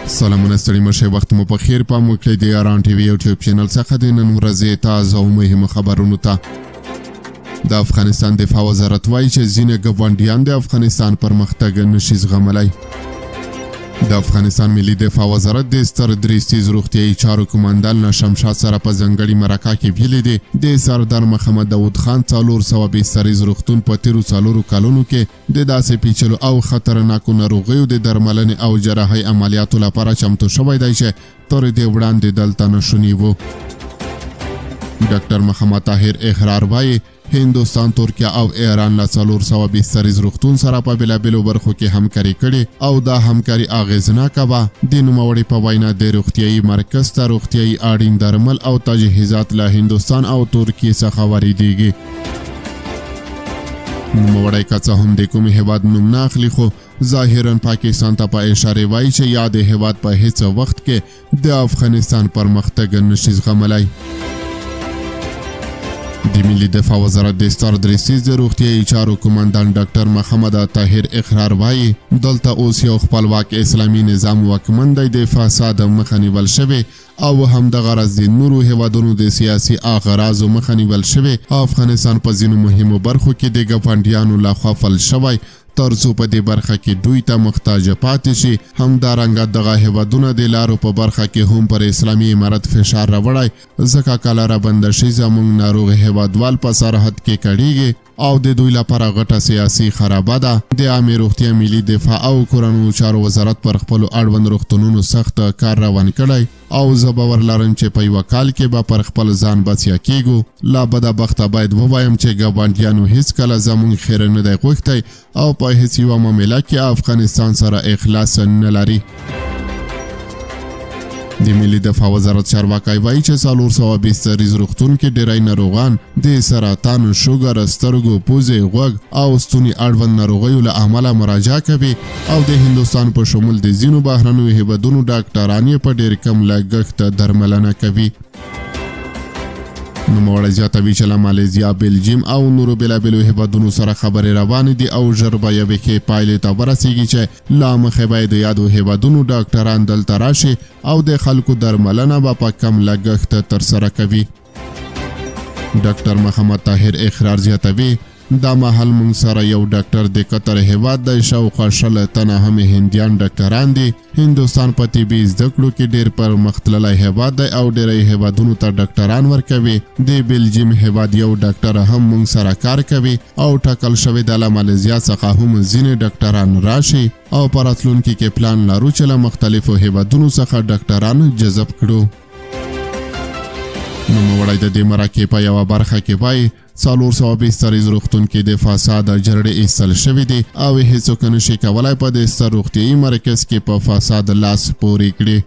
سلامونه، ستړي مشه، وخت مو په خیر. پام وکړئ د یاران ټي وي یوټیوب چینل څخه د نن ورځې تازه او مهمو خبرونو ته. د افغانستان دفاع وزارت وایي چې ځینې ګاونډیان د افغانستان پرمختګ نشي زغملی. د افغانستان ملي دفاع وزارت د ستر درستیز روغتیایي چارو قوماندان له شمشاد سره په ځانګړي مرکه کې ویلي دي، د سردار محمد داود خان 400 بستریز روغتون په تېرو 4 کلونو کې د داسې پیچلو او خطرناکو ناروغیو د درملنې او جراحۍ عملیاتو لپاره چمتو شوی دی چې تر دې وړاندې دلته نشوني وو. ډاکټر محمد طاهر احرار وایي، هندوستان، ترکیه او ایران له 400 بستریز روغتون سره په بېلابېلو برخو کې همکاري کړې او دا همکاري اغېزناکه وه. د نوموړي په وینا، د روغتیایي مرکز ته روغتیایي اړین درمل او تجهیزات له هندوستان او ترکیې څخه واردېږي. نوموړی که څه هم د کوم هېواد نوم نه اخلي، خو ظاهرا پاکستان ته په اشارې وایي چې یاد هېواد په هیڅ وخت کې د افغانستان پرمختګ نشي زغملی. د ملي دفاع وزارت د ستر درستیز د روغتیایي چارو قوماندان ډاکټر محمد طاهر اقرار وایي، دلته اوس یو خپلواک اسلامي نظام واکمن دی، د فساد مخه نیول شوې او همدغه راز د نورو هېوادونو د سیاسي اغراضو مخه نیول شوې. افغانستان په ځینو مهمو برخو کې د ګاونډیانو لخوا فلج شوی، ترڅو په دې برخه کې دوی ته محتاج پاتې شي. همدارنګه دغه هېوادونه د لارو په برخه کې هم پر اسلامي امارت فشار راوړی، ځکه که لاره بنده شي زموږ ناروغ هېوادوال په سرحد کې کړیږي او د دوی لپاره غټه سیاسي خرابه ده. د عامې روغتیا، ملي دفاع او کورنیو چارو وزارت پر خپلو اړوند روغتونونو سخت کار روان کړی او زه باور لرم چې په یوه کال کې به پر خپل ځان بسیا کیږو. له بده بخته باید ووایم چې ګاونډیانو هیڅکله زموږ خیر نه دی غوښتی او په هیڅ یوه معامله کې افغانستان سره اخلاص نه لري. د ملي دفاع وزارت چارواکی وایي چې 400 بستریز روغتون کې ډیری ناروغان د سرطان، شوګر، سترګو، پوزې، غوږ او ستوني اړوند ناروغیو له امله مراجعه کوي او د هندوستان په شمول د ځینو بهرنیو هېوادونو ډاکټران یې په ډېر کم لګښت درملنه کوي. نوموړی زیاتوي چې له مالیزیا، بلجیم او نورو بېلابېلو هېوادونو سره خبرې روانې دي او ژر به یوې ښې پایلې ته ورسېږي چې له مخې به یې د یادو هېوادونو ډاکټران دلته راشي او د خلکو درملنه به په کم لګښت ترسره کوي. ډاکټر محمد طاهر اقرار زیاتوي، دا مهال موږ سره یو ډاکټر د قطر هېواد دی، شاوخوا 20 تنه هم هندیان ډاکټران دي. هندوستان په طبي زده کړو کې ډېر پرمختللی هېواد دی او ډېری هېوادونو ته ډاکټران ورکوي. د بلجیم هېواد یو ډاکټر هم موږ سره کار کوي او ټاکل شوې ده له مالیزیا څخه هم ځینې ډاکټران راشي او په راتلونکي کې پلان لرو چې له مختلفو هېوادونو څخه ډاکټران جذب کړو. نوموړی د دې مرکې په یوه برخه کې وایي، 400 بستریز روغتون کې د فساد جرړې ایستل شوې دي او هیڅوک نشي کولای په دې ستر روغتیایي مرکز کې په فساد لاس پورې کړي.